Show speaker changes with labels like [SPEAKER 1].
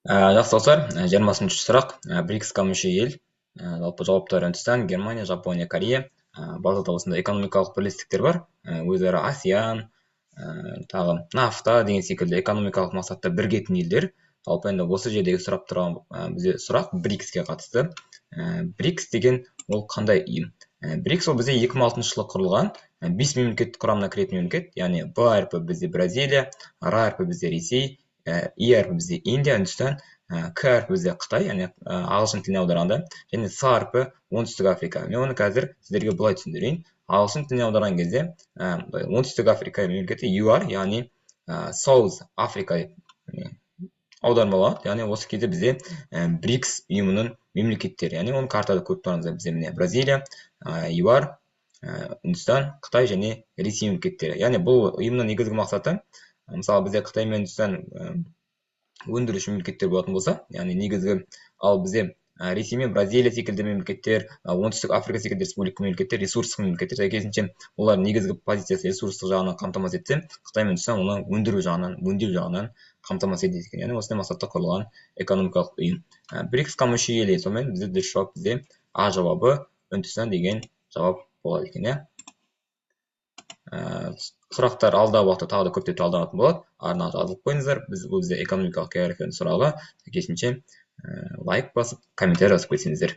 [SPEAKER 1] Жақсы, достар, 20-шы сұрақ. БРИКС-қа мүше ел. Жалпы жауаптар: Үндістан, Германия, Жапония, Корея. Базада осындай экономикалық бірлестіктер бар. Өзара АСЕАН, тағы НАФТА деген секілді экономикалық мақсатта бірігетін елдер. Жалпы енді осы жердегі сұрап тұрған бізде сұрақ БРИКС-ке қатысты. БРИКС деген ол қандай ұйым? БРИКС ол бізде 2006 жылы құрылған бес мемлекет құрамына кіретін мемлекет, яғни Б әрпі бізде Бразилия, Р әрпі бізде Ресей, И әрпі бізде Индия, Үндістан, К әрпі бізде Қытай, яғни ағылшын тіліне аударғанда, және С әрпі Оңтүстік Африка. Мен оны қазір сіздерге былай түсіндірейін. Ағылшын тіліне аударған кезде Оңтүстік Африка мемлекеті ЮАР, яғни South Africa деп аудармаланады. Яғни осы кезде бізде БРИКС ұйымының мемлекеттері, яғни оны картада көріп тұрғаныңыздай, бізде, міне, Бразилия, ЮАР, Үндістан, Қытай және Ресей мемлекеттері. Яғни бұл ұйымның негізгі мақсаты, мысалы, бізде Қытай мен Үндістан өндіруші мемлекеттер болатын болса, яғни негізгі, ал бізде Ресей мен Бразилия секілді мемлекеттер, Оңтүстік Африка секілді республика мемлекеттер ресурстық мемлекеттер, сәйкесінше олар негізгі позициясы ресурстық жағынан қамтамасыз етсе, Қытай мен Үндістан оны өндіру жағынан, өңдеу жағынан қамтамасыз етеді екен. Яғни осындай мақсатта құрылған экономикалық ұйым. БРИКС-қа мүше ел, сонымен бізде дұрыс жауап бізде А жауабы, Үндістан деген жауап болады екен, иә. Сұрақтар алдағы уақытта тағы да көптеп талданатын болады. Арнаға жазылып қойыңыздар. Біз бұл бізде экономикалық географияның сұрағы, сәйкесінше лайк басып, комментарий жазып кетсеңіздер.